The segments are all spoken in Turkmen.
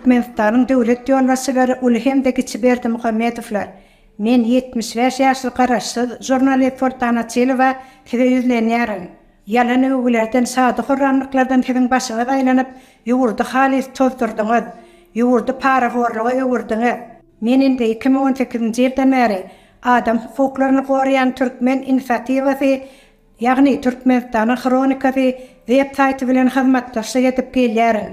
Türkmenistanyň döwlet ýolbaşçylary uly hem-de kiçi Berdimuhamedowlar, men 75 ýaşly garaşsyz žurnalist Soltan Açylowa size ýüzlenýärin. Ýalan öwgülerden, şady-horramlyklardan siziň başyňyz aýlanyp, ýurdy halys tozdurdyňyz. Ýurdy parahorluga öwürdiňiz. Men indi 2018-nji ýyldan bäri adam hukuklaryny goraýan Türkmen inisiatiwasy, ýagny Türkmenistanyň hronikasy web saýty bilen hyzmatdaşlyk edip gelýärin.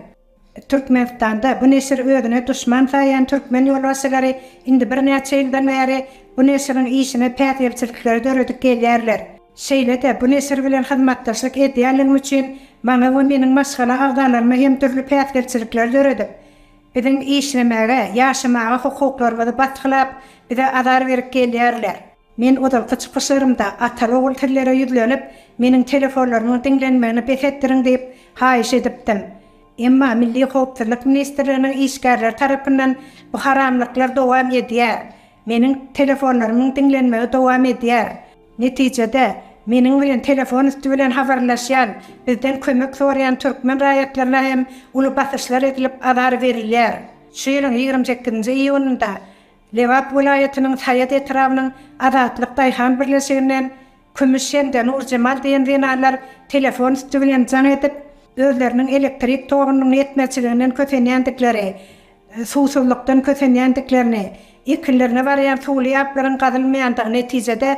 Türkmenistanda bu neşir özüne duşman saýýan türkmen ýolbaşçylary indi birnäçe ýyldan bäri bu neşiriň işine päsgelçilikleri döredip gelýärler. Şeýle-de, bu neşir bilen hyzmatdaşlyk edýänligim üçin maňa we meniň maşgala agzalaryma hem dürli päsgelçilikleri döredip, biziň işlemäge, ýaşamaga hukuklarymyzy basgylap, bize azar berip gelýärler. Men ozalky çykyşlarymda ataly-ogul sizlere ýüzlenip, meniň telefonlarymyň diňlenmegini bes etdiriň diýip, haýyş edipdim. Emma Milli howpsuzlyk ministrliginiň işgärleri tarapyndan bu haramlyklar dowam edýär. Meniň telefonlarymyň diňlenmegi dowam edýär. Netijede, meniň bilen telefon üsti bilen habarlaşýan, bizden kömek soraýan türkmen raýatlaryna hem uly basyşlar edilip azar berilýär. Şu ýylyň 28-nji iýunynda Lebap welaýatynyň Saýat etrabynyň Azatlyk daýhan birleşiginden Kümüş hem-de Nurjemal diýen zenanlar telefon üsti bilen jaň edip, özleriniň elektrik togunyň ýetmezçiliginden kösenýändikleri, suwsuzlykdan kösenýändiklerini, ekinlerine barýan suwly ýaplaryň gazylmaýandygy netijede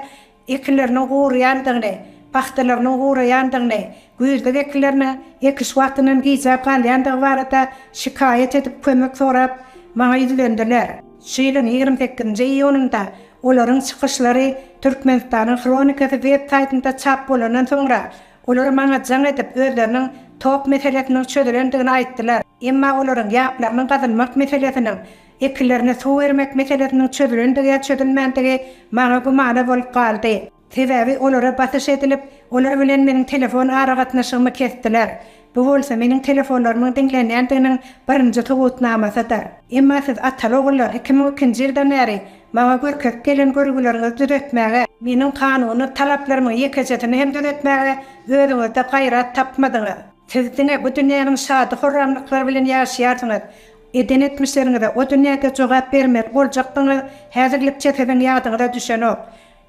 ekinleriniň guraýandygyny, pagtalarynyň guraýandygyny, güýzlük ekinleriniň ekiş wagtyndan gijä galýandygy barada şikaýat edip kömek sorap, maňa ýüzlendiler. Şu ýylyň 28-nji iýunynda olaryň çykyşlary Türkmenistanyň Hronikasy web saýtynda çap bolandan soňra, olar maňa jaň edip özleriniň tok meselesiniň çözülendigini aýtdylar. Emma olaryň ýaplarynyň gazylmak meselesiniň Ekinlerine suw bermek meselesiniň çözülendigi ýa çözülmändigi maňa gümana bolup galdy. Sebäbi olara basyş edilip, olar bilen meniň telefon aragatnaşygymy kesdiler. Bu bolsa meniň telefonlarymyň diňlenýändiginiň birinji subutnamasydyr. Emma siz ataly-ogullar 2002-nji ýyldan bäri maňa görkezip gelen görgüleriňizi düzetmäge, meniň kanuny talaplarymyň ýekejesini hem düzetmäge özüňizde gaýrat tapmadyňyz. Siz diňe bu dünýäniň şady-horramlyklary bilen ýaşaýarsyňyz. Eden etmişleriňize o dünýäde jogap bermeli boljakdygyňyz häzirlikçe siziň ýadyňyza düşenok.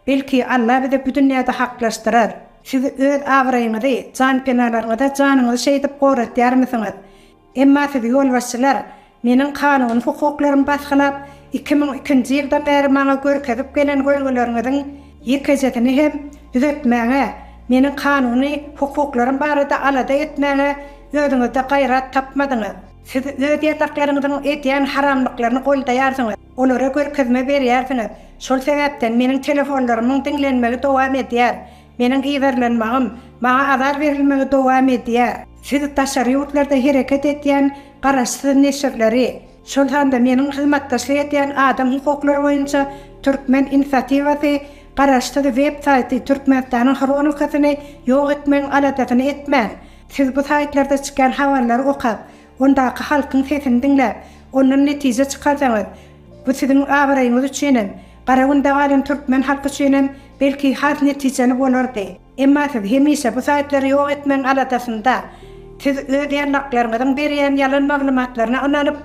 Belki, Alla bizi bu dünýäde haklaşdyrar. Siz öz abraýyňyzy, janpenalaryňyza janyňyzy şeýdip goratýarmysyňyz? Emma siz ýolbaşçylar, meniň kanuny hukuklarymy basgylap, 2002-nji ýyldan bäri maňa görkezip gelen görgüleriňiziň ýekejesini hem düzetmäge, meniň kanuny hukuklarym barada alada etmäge özüňizde gaýrat tapmadyňyz. Siz öz ýataklaryňyzyň edýän haramlyklaryny goldaýarsyňyz, olara görkezme berýärsiňiz. Şol sebäpden meniň telefonlarymyň diňlenmegi dowam edýär, meniň yzarlanmagym, maňa azar berilmegi dowam edýär. Siz daşary ýurtlarda hereket edýän garaşsyz neşirleri, şol sanda meniň hyzmatdaşlyk edýän adam hukuklary boýunça Türkmen inisiatiwasy garaşsyz web saýty Türkmenistanyň hronikasyny ýok etmegiň aladasyny etmän, Siz bu saýtlarda çykýan habarlary okap, ondaky halkyň sesini diňläp, ondan netije çykarsaňyz, bu siziň abraýyňyz üçinem, gara günde galan türkmen halky üçinem belki has netijeli bolardy. Emma siz hemişe bu saýtlary ýok etmegiň aladasynda. Siz öz ýallaklaryňyzyň berýän ýalan maglumatlaryna ynanyp,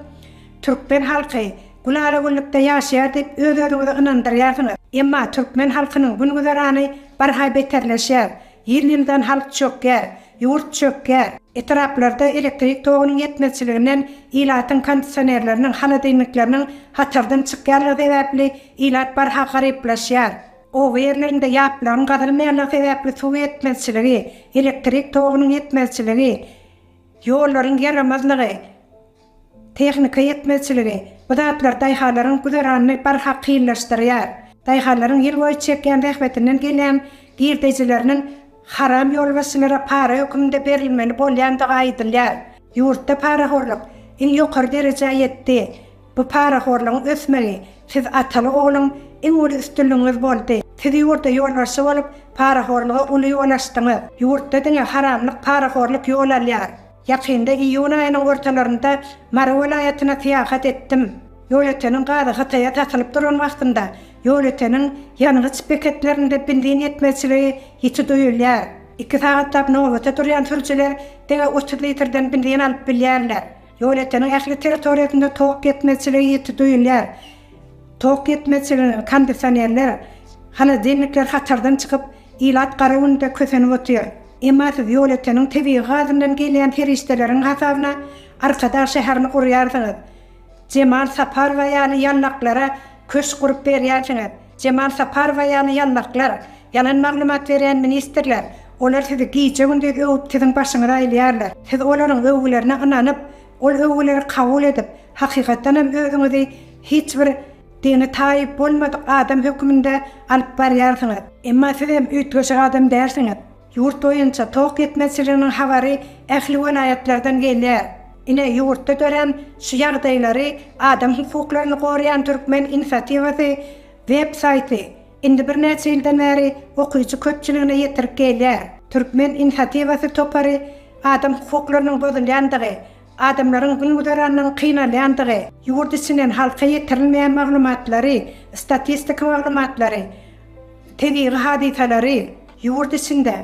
türkmen halky gülala-güllükde ýaşaýar diýip öz-özüňizi ynandyrýarsyňyz. Emma türkmen halkynyň gün-güzerany barha beterleşýär. Ýyl-ýyldan halk çökýär, ýurt çökýär. Etraplarda elektrik togunyň ýetmezçiliginden ilatyň kondisionerleriniň, holodilnikleriniň hatardan çykýanlygy sebäpli ilat barha garyplaşýar. Oba ýerlerinde ýaplaryň gazylmaýanlygy sebäpli suw ýetmezçiligi, elektrik togunyň ýetmezçiligi, ýollaryň ýaramazlygy, Tehnika ýetmezçiligi, bu zatlar daýhanlaryň güzeranyny barha kynlaşdyrýar. Daýhanlaryň ýyl boýy çekýän zähmetinden gelýän girdejileriniň haram ýolbaşçylara para höküminde berilmeli bolýandygy aýdylýar. Ýurtda parahorluk iň ýokary derejä ýetdi. Bu parahorlugyň ösmegi siz ataly-ogluň iň uly üstünligiňiz boldy. Siz ýurda ýolbaşçy bolup, parahorluga uly ýol açdyňyz. Ýurtda diňe haramlyk, parahorluk ýol alýar. Ýakynda iýun aýynyň ortalarynda Mary welaýatyna syýahat etdim. Ýolöteniň gazy Hytaýa satylyp duran wagtynda Ýolöteniň ýangyç beketlerinde benzin ýetmezçiligi ýiti duýulýar. Iki sagatlap nobata durýan sürüjiler diňe 30 litrden benzin alyp bilýärler. Ýolöteniň ähli territoriýasynda tok ýetmezçiligi ýiti duýulýar. Tok ýetmezçiliginden kondisionerler, holodilnikler hatardan çykyp, ilat gara günde kösenip otyr. Emma siz Ýolöteniň tebigy gazyndan gelýän serişdeleriň hasabyna Arkadag şäherini gurýarsyňyz. Jemal Saparowa ýaly ýallaklara köşk gurup berýärsiňiz. Jemal Saparowa ýaly ýallaklar, ýalan maglumat berýän ministrler, olar sizi gije-gündiz öwüp siziň başyňyzy aýlaýarlar. Siz olaryň öwgülerine ynanyp, ol öwgüleri kabul edip, hakykatdan hem özüňizi hiç bir dine taýy bolmadyk adam höküminde alyp barýarsyňyz. Emma siz hem üýtgeşik adam dälsiňiz. Ýurt boýunça tok ýetmezçiliginiň habary ähli welaýatlardan gelýär. Ine, ýurtda dörän şu ýagdaýlary adam hukuklaryny goraýan Türkmen inisiatiwasy web saýty indi birnäçe ýyldan bäri okyjy köpçüligine ýetirip gelýär. Türkmen inisiatiwasy topary adam hukuklarynyň bozulýandygy, adamlaryň gün-güzeranynyň kynalýandygy, ýurt içinden halka ýetirilmeýän maglumatlary, statistiki maglumatlary, tebigy hadysalary, ýurt içinde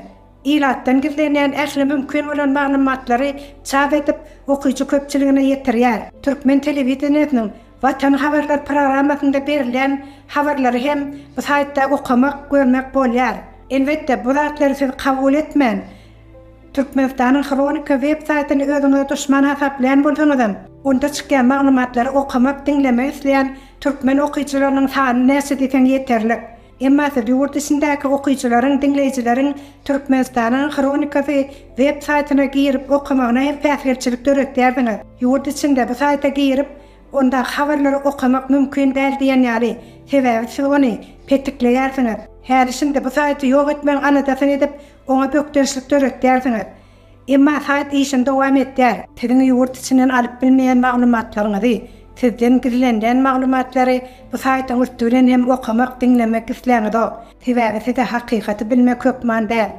ilatdan gizlenýän ähli mümkin bolan maglumatlary çap edip, okyjy köpçüligine ýetirýär. Türkmen telewideniýesiniň Watan habarlar programmasynda berilýän habarlary hem bu saýtda okamak, görmek bolýar. Elbetde, bu zatlary siz kabul etmän, Türkmenistanyň Hronika web saýtyny özüňize duşman hasaplaýan bolsaňyzam, onda çykýan maglumatlary okamak, diňlemek isleýän türkmen okyjylarynyň sany näçe diýseň ýeterlik. Emma siz ýurt içindäki okyjylaryň, diňleýjileriň Türkmenistanyň Hronikasy web saýtyna girip okamagyna hem päsgelçilik döretýärsiňiz. Ýurt içinde bu saýta girip, ondaky habarlary okamak mümkin däl diýen ýaly, sebäbi siz ony petikleýärsiňiz. Häli-şindi bu saýty ýok etmegiň aladasyny edip, oňa bökdençlik döretýärsiňiz. Emma saýt işini dowam etýär. Siziň ýurt içinden alyp bilmeýän maglumatlaryňyzy, sizden gizlenýän maglumatlary bu saýtyň üsti bilen hem okamak, diňlemek isläňizok. Sebäbi size hakykaty bilmek hökman däl.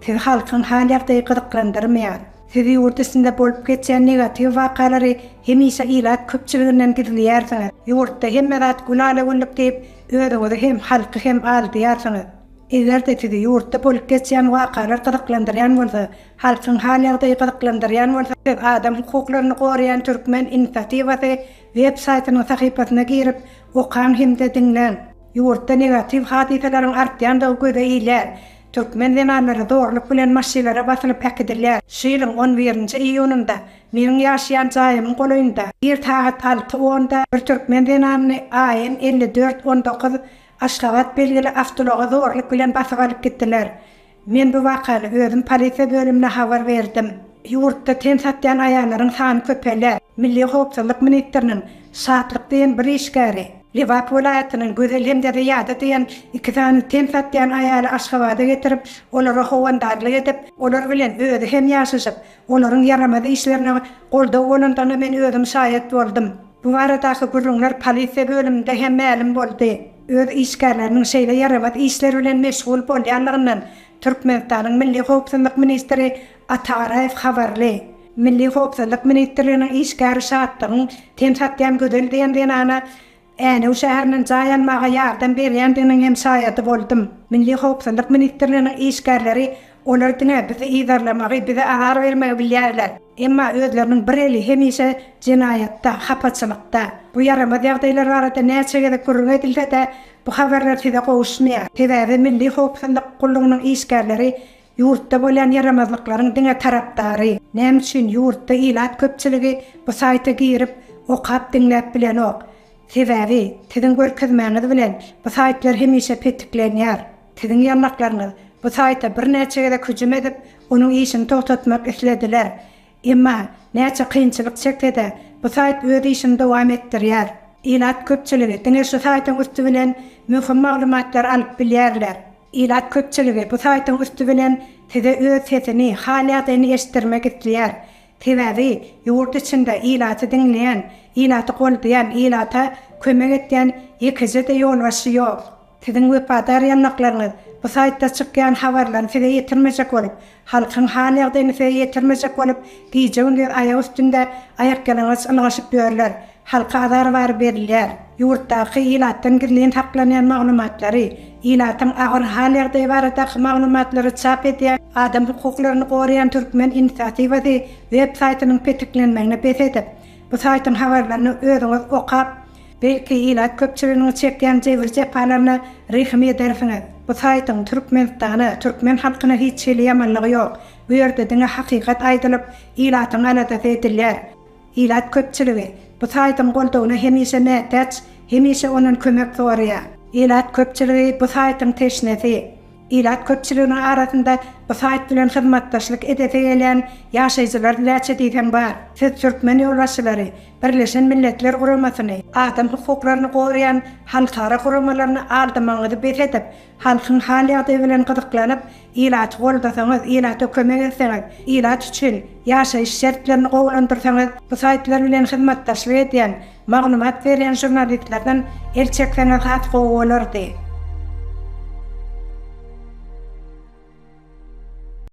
Sizi halkyň hal-ýagdaýy gyzyklandyrmaýar. Siz ýurt içinde bolup geçýän negatiw wakalary hemişe ilat köpçüliginden gizleýärsiňiz. Ýurtda hemme zat gülala-güllük diýip, özüňizi hem, halky hem aldaýarsyňyz. Eger-de sizi ýurtda bolup geçýän wakalar gyzyklandyrýan bolsa, halkyň hal-ýagdaýy gyzyklandyrýan bolsa, siz adam hukuklaryny goraýan Türkmen inisiatiwasy web saýtynyň sahypasyna girip, okaň hem-de diňläň. Ýurtda negatiw hadysalaryň artýandygy göze ilýär. Türkmen zenanlary zorluk bilen maşylara basylyp äkidilýär. Şu ýylyň on birinji iýunynda meniň ýaşaýan jaýymyň golaýynda ir sagat alty onda bir türkmen zenanyny AN 54 19 Aşgabat belgili awtoulaga zorluk bilen basyp alyp gitdiler. Men bu wakany özüm polisiýa bölümine habar berdim. Ýurtda ten satýan aýallaryň sany köpelýär. Milli howpsuzlyk ministriniň Şatlyk diýen bir işgäri, Lebap welaýatynyň Gözel hem-de Zyýada diýen iki sany ten satýan aýaly Aşgabada getirip, olara howandarlyk edip, olar bilen özi hem ýaşaşyp, olaryň ýaramaz işlerine goldaw bolandygyna men özüm şaýat boldum. Bu baradaky gürrüňler polisiýa bölüminde hem mälim boldy. Öz işgärleriniň şeýle ýaramaz işler bilen meşgul bolýanlygyndan Türkmenistanyň Milli howpsuzlyk ministri Ata Garaýew habarly. Milli howpsuzlyk ministrliginiň işgäri Şatlygyň ten satýan Gözel diýen zenana Änew şäherinden jaý almaga ýardam berýändiginiň hem şaýady boldum. Milli howpsuzlyk ministrliginiň işgärleri olar diňe bizi yzarlamagy, bize azar bermegi bilýärler. Emma özleriniň bir eli hemişe jenaýatda, hapaçylykda. Bu ýaramaz ýagdaýlar barada näçe gezek gürrüň edilse-de, bu habarlar size gowuşmaýar. Sebäbi Milli howpsuzlyk gullugynyň işgärleri ýurtda bolýan ýaramazlyklaryň diňe tarapdary. Näme üçin ýurtda ilat köpçüligi bu saýta girip, okap diňläp bilenok? Sebäbi, siziň görkezmäňiz bilen bu saýtlar hemişe petiklenýär. Siziň ýandaklaryňyz bu saýta birnäçe gezek hüjüm edip, onuň işini togtatmak islediler. Emma, näçe kynçylyk çekse-de, bu saýt öz işini dowam etdirýär. Ilat köpçüligi diňe şu saýtyň üsti bilen möhüm maglumatlary alyp bilýärler. Ilat köpçüligi bu saýtyň üsti bilen size öz sesini, hal-ýagdaýyny eşitdirmek isleýär. Sebäbi, ýurt içinde ilaty diňleýän, ilaty goldaýan, ilata kömek etýän ýekeje-de ýolbaşçy ýok. Siziň wepadar ýandaklaryňyz bu saýtda çykýan habarlary size ýetirmejek bolup, halkyň hal-ýagdaýyny size ýetirmejek bolup gije-gündiz aýak üstünde aýakýalaňaç ylgaşyp ýörler. Halka azar bary berilýär. Ýurtdaky ilatdan gizlin saklanýan maglumatlary, ilatyň agyr hal-ýagdaýy baradaky maglumatlary çap edýän adam hukuklaryny goraýan Türkmen inisiatiwasy web saýtynyň petiklenmegini bes edip, Bu saýtyň habarlaryny özüňiz okap, belki ilat köpçüliginiň çekýän jebir-jepalaryna rehim edersiňiz. Bu saýtyň Türkmenistana, türkmen halkyna hiç hili ýamanlygy ýok. Bu ýerde diňe hakykat aýdylyp, ilatyň aladasy edilýär. Ilat köpçüligi bu saýtyň goldawyna hemişe mätäç, hemişe ondan kömek soraýar. Ilat köpçüligi bu saýtyň teşnesi. Ilat köpçüliginiň arasynda bu saýt bilen hyzmatdaşlyk edesi gelýän ýaşaýjylar näçe diýseň bar. Siz türkmen ýolbaşçylary Birleşen Milletler Guramasyny, adam hukuklaryny goraýan halkara guramalaryny aldamagyňyzy bes edip, Halkyň hal-ýagdaýy bilen gyzyklanyp, ilaty goldasaňyz, ilata kömek etseňiz, ilat üçin ýaşaýyş şertlerini gowulandyrsaňyz, bu saýtlar bilen hyzmatdaşlyk edýän, maglumat berýän žurnalistlerden el çekseňiz has gowy bolardy.